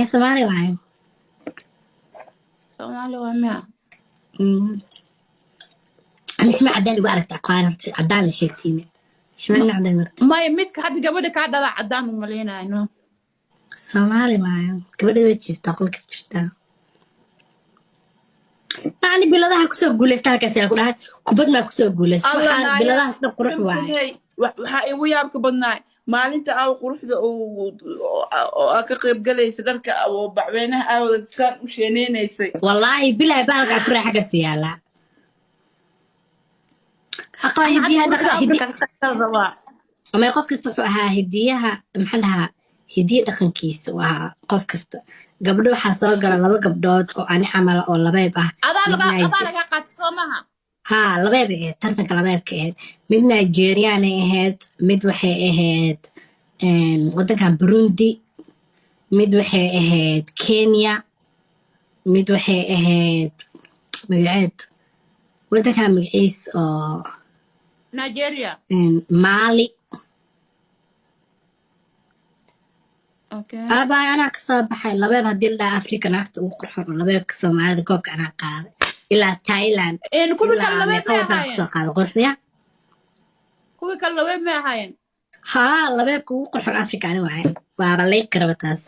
Ee, Soomaali waayo. Soomaali waa miya? Ani shima cadaan igu aragta aqaan, horta cadaan la sheegtiine, shima cadaan marta. Maya, midka hadda gabadha kaa dhala cadaan u malaynayo, no. Soomaali waayo. Gabadha way jiiftaa, qolka ku jirtaa. Ani biladaha kusoo guuleysta halkaas ayaa ku dhahay, kubad maa kusoo guuleysta. Alla. Waxaa Naaya. biladahaas dhan qurux waaye. Samsamey, waxaa igu yaabka badnaa maalinta aaw quruxda oo aa ka qayb galaysa, dharka oo bacweynaha aawada saan u sheeneynaysay. Wallaahi bilahi, bahalkaa ku raa xaggaas yaalaa. Aqaa hidiyaha dhaqa hidi. Rabaa. Ama qof kasta wuxuu ahaa hidiyaha, maxaan dhahaa, hidiye dhaqankiisa uu ahaa qof kasta. Gabdho waxaa soo gala laba gabdhood oo ani camala oo labeeb ah. Adaa Mid lagaa adaa lagaa qaatay, soo maha? Haa, labeeb ay ahayd, tartanka labeebka ahayd. Mid Nigerian ay ahayd, mid waxay ahayd wadankan Burundi, mid waxay ahayd Kenya, mid waxay ahayd magaceed wadankan magaciis oo Nigeria. Mali. Okay. Aabbahay anaa kasoo baxay labeeb. Haddii la dhaha Africa naagta ugu qurxoon oo labeebka Soomaalida, koobka anaa qaaday ilaa Thailand. Kuwii kale ilaa labeeb meeqa may wadan ahaayeen? kusoo qaaday quruxdaya. Kuwii kale labeeb may ahaayeen? Haa, labeebka ugu qurxoon Africa ani waaye, waaba lay qaraba taas.